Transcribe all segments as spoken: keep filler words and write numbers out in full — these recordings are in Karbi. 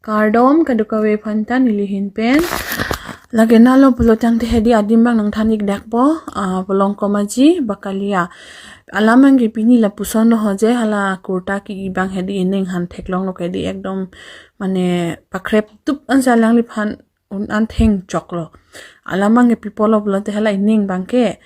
Kardom kadokave aphan ta neli ahin pen. Lake nalo pulo tangte hedi adim abang nangthan ik dakpo, ah, Polongkom Aji Bakalia. Alam abangke pini lapuson lo ho je, hala kurta ke-i abang hedi ining han theklonglo ke hedi ekdom mane pakhrep tup ansi alangliphan un an thengchoklo. Alam abangke pi apotlo pulote hala ining abangke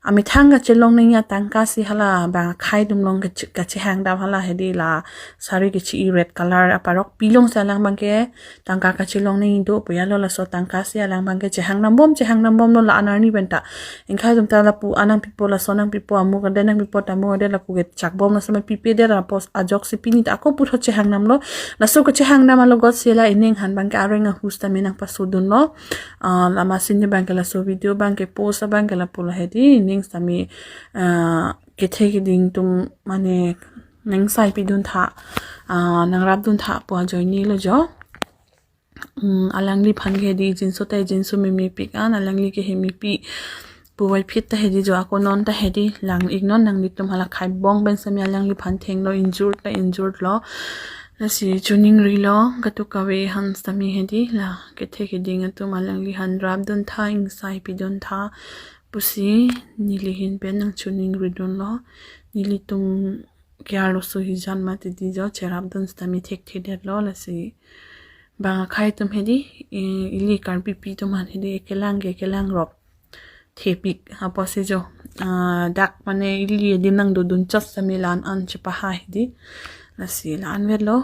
amethang kachelong nangji atangka si hala bang akhai atum along kache-, kachehang dam hala hedi la sari kechi-i red color aparok pilongsi alang abangke tangka kachelong nangji do pu ya lo, laso tangka si alang abangke chehang dambom chehang dambomlo la-an arni pen ta. Ingkha atum ta lapu an nangpipo, laso nangpipo, amuk adet nangpipo, tamuk adet lapu ke chakbom, laso ma pipedet apot ajoksi pini ta ako puthot chehang damlo. Laso kachehang dam alogot si la ining han abangke areng ahus tame nangpasodunlo. Ah, lama sini abangke laso video abangke post abangke lapulo hedi ining sitame, ah, kethe keding atum mane nangsai pidun tha, ah, nangrapdun tha pu ajoinelo jo. Hmm, alangliphan ke hedi jinso ta jinso memepik an, alangli ke hemepi puvoiphit ta hedi jo, ako non ta hedi lang ik non, nanglitum hala khaibong pen sitame alangliphan thenglo, injured ta injured lo. Lasi choningrilo kadokave aphan sitame hedi la kethe keding atum alangli han rapdun tha, ingsai pidun tha pusi neli ahin pen nangchoningridunlo. Nelitum ke arloso hijan mati di jo, cherapdun sitame thekthedetlo, lasi bang akhai atum hedi, eh, ili Karbipi atum aphan hedi kelang ke kelang rop thepik apotsi jo, ah, dak mane ili adim nangdodun chot sitame la-an an chepahai hedi. Lasi la-an vetlo.